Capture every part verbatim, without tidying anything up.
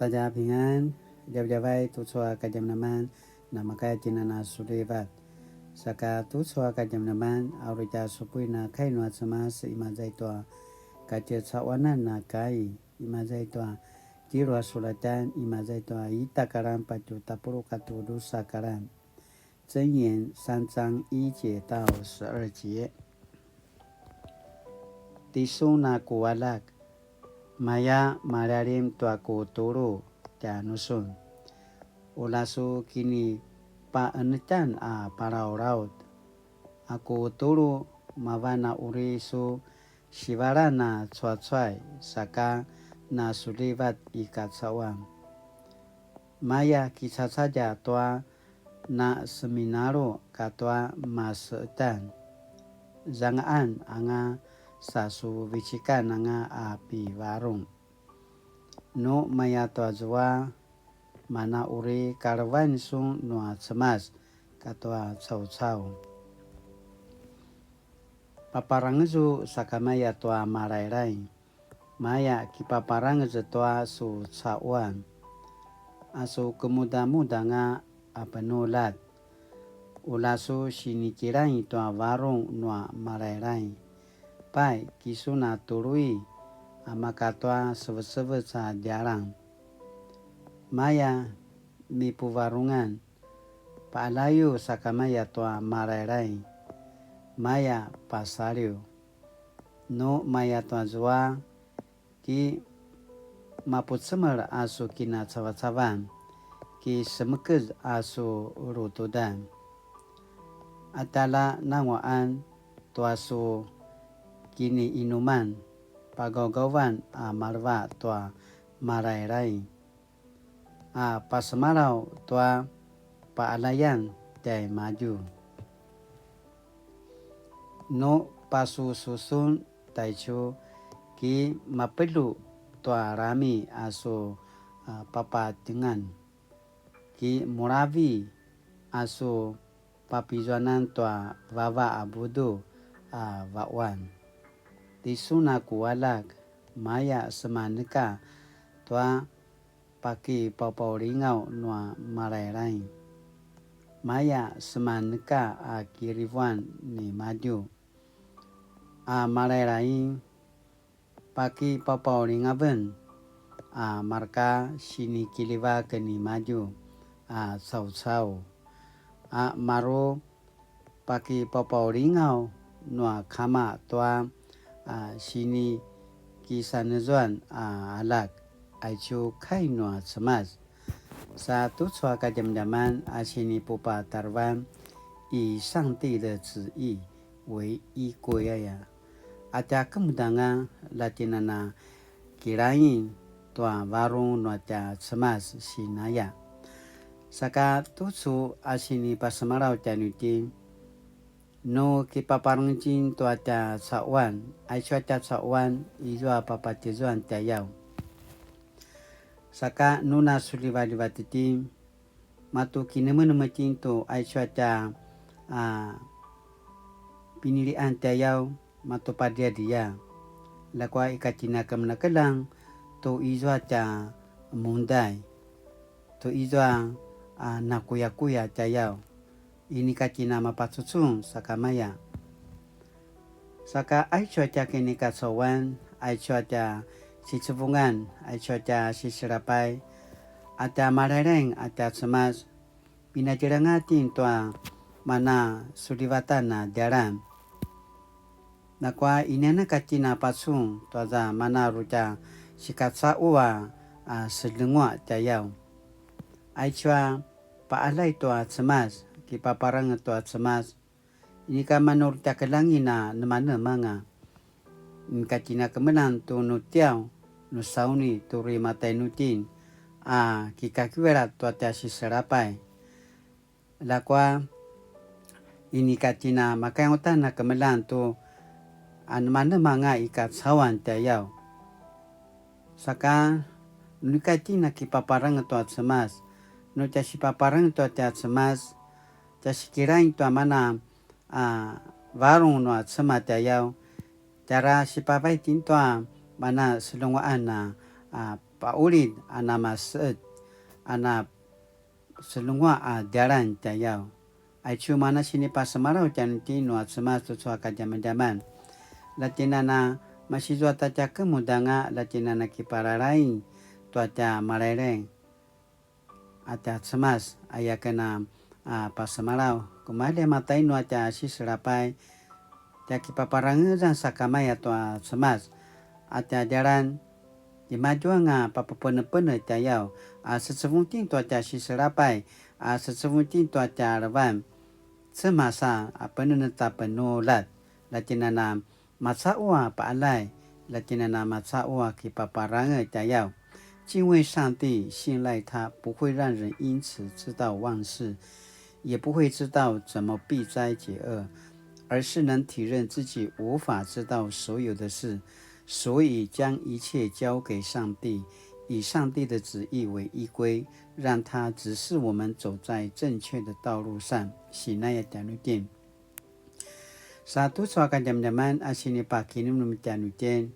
大家平安, djavadjavay tucu a kadjamadjaman, namakaya tjinana sulivat. Saka tucu a kadjamadjaman, a uri tja supuin a kai nua Cemas, imaza i tua katjecaquanan a kai, imaza i tua tjelu a sulatjan, imaza i tua ita karan patje tapuluq katua drusa karan. 箴言三章一節到十二節. Tisun a ku aljak, maya malalim tua ku tulu tjanusun. Ula su kinipaqenetjan a palalaut. A ku tulu mavan a uri su sivalan a cuacuay saka na sulivat i kacauan. Maya kicacadja tua na seminalu katua maseqetan. Zangaan anga sa su vecikan anga a pivarung. Nu maya tua zua, mana uri kalevan sun nua Cemas katua caucau. Paparangezu sakamaya tua malailai, maya kipaparangez tua su cauan, a su kemudamudanga a penulat. Ula su sinikilain tua varung nua malailai, pai kisun a tului a maka tua sevecevec a djalan. Maya mipuvarungan, paqaljayu sakamaya tua malailai, maya pasaliw. Nu maya tua zua, ki mapucemel a su kinacavacavan, ki semekez a su lutudan. A tala nanguaqan tua su kiniinuman, pagaugauvan a maleva tua malailai, a pasemalaw tua paqaljayan tjaimadju. Nu pasususun taicu, ki mapelju tua rami a su, a, papatengan, ki mulavi a su papizuanan tua vava a budu a vaquan. Tisun a ku aljak, maya semaneka tua pakipaupaulingaw nua malailai, maya semaneka a kirivuan nimadju. A malailai, pakipaupaulingaven a marka sinikilivak nimadju a caucau, a maru pakipaupaulingaw nua kama tua, a, sinikisanezuan a aljak, aicu kai nua Cemas. Sa tucu a kadjamadjaman a sinipupatarevan i 上帝的旨意為依歸 aya. A tja kemudanga la tjinana kilaing tua varung nua tja Cemas sinaya. Saka tucu a sinipasemalaw tjanuitjen, nu kipaparangez itjen tua tja cauan, aicu a tja cauan izua papatjezuan tjayaw. Saka nu na sulivalivat itjen, matu kinemenem itjen tu aicu a tja, a, pinilian tjayaw, matu padriadria. Ljakua ika tjinakemenakeljang tu izua tja mundai, tu izua, a, nakuyakuya tjayaw, inika tjinamapacucung sakamaya. Saka aicu a tja kinikacauan, aicu a tja sicevungan, aicu a tja siselapay, a tja malaileng a tja Cemas, pinadjelanga itjen tua mana sulivatan a djalan. Ljakua inianan ka tjinapacun tuaza mana uri tja sikacau a, a, selenguaq tjayaw. Aicu a paqaljay tua Cemas, kipaparangez tua Cemas, inika manu uri tja keljangin a nemanemanga. Inika tjinakemeljang tu nutiaw, nusauni tu uri matainu itjen, a kikakiuelat tua tja siselapay. Ljakua inika tjinamakaya uta a kemeljang tu a nemanemanga i kacauan tjayaw. Saka nu inika tjen a kipaparangez tua Cemas, nu tja sipaparangez tua tja Cemas, tja sikilaing tua mana a varung nua Cemas tjayaw, tjara sipavai itjen tua mana selunguaqan a, a paulid a namaseet a na selengua a djalan tjayaw. Aicu mana sinipasemalaw tjanuitjen nua Cemas tucu a kadjamadjaman. Latjinana masizua ta tja kemudanga latjinana kipararaing tua tja malaileng a tja Cemas, ayaken a, a pasemalaw. Kumalji a matainu a tja siselapay, tja kipaparangezan sakamaya tua Cemas, a tja djalan, timadjuanga papapenepene tjayaw, a secevung itjen tua tja siselapay, a secevung itjen tua tja levan, Cemas a peneneta penulat, latjinana maca'u a pa'alay, latjinana maca'u a kipaparangez tjayaw. 敬畏上帝，信赖他，不会让人因此知道万事，也不会知道怎么避灾解厄，而是能体认自己无法知道所有的事，所以将一切交给上帝，以上帝的旨意为依归，让他指示我们走在正确的道路上。Sinaya tjanuitjen. Sa tucu a kadjamadjaman a sinipakinemnem tjanuitjen,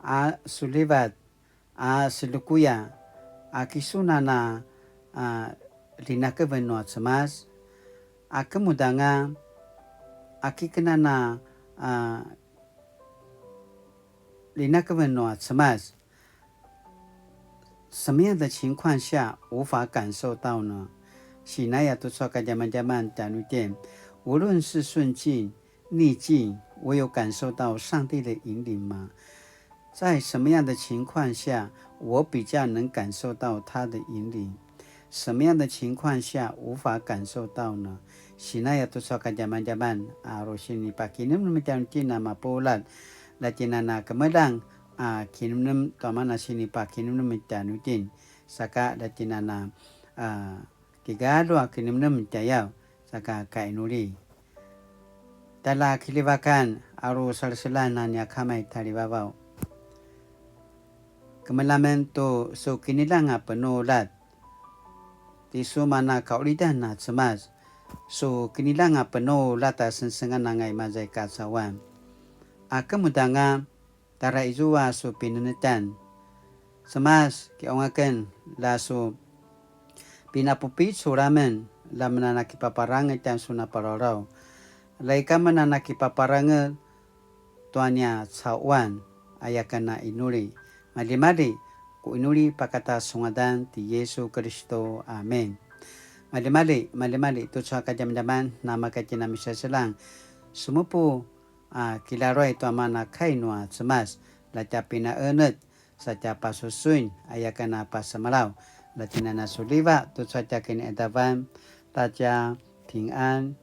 a sulivat, a selukuya, a kisunan a, a linakeven nua Cemas, a kemudanga, a kikenan a, a linakeven nua Cemas. 什么样的情况下无法感受到呢？Sinaya tucu a kadjamadjaman tjanuitjen, 无论是顺境、逆境，我有感受到上帝的引领吗？在什么样的情况下，我比较能感受到他的引领？什么样的情况下无法感受到呢？Sinaya tucu a kadjamadjaman, a ru sinipakinemnem tjanuitjen a mapulat, latjinana kemeljang, a kinemnem tua mana sinipakinemnem tjanuitjen, saka latjinana, a, kigalju a kinemnem tjayaw, saka kainuli. Tala kilivakan, a ru saleselan a nia Kama i tjalivavaw. Kemeljang amen tu su kiniljang a penulat, ti su mana kaulidan a Cemas, su kiniljang a penulat a sengsengan anga i maza i kacauan. A kemudanga, tara izua su pinenetjan. Cemas, kiqaung aken, la su pinapupicul amen, la men a nakipaparangez tjanusun a palawlaw. La ika men a nakipaparangez tua nia cauan, ayaken a inuli. Maljimalji, ku inuli pakata su ngadan ti Yesu Kiristu. Amen. Maljimalji, maljimalji, tucu a kadjamadjaman, namaka tjen a misaseljang. Semupu a kilaruay tua mana kai nua Cemas, la tja pinaenetj, sa tja pasusuin, ayaken a pasemalaw, la tjen a na suliva, tucu a tja kiniqadavan, ta tja pingan,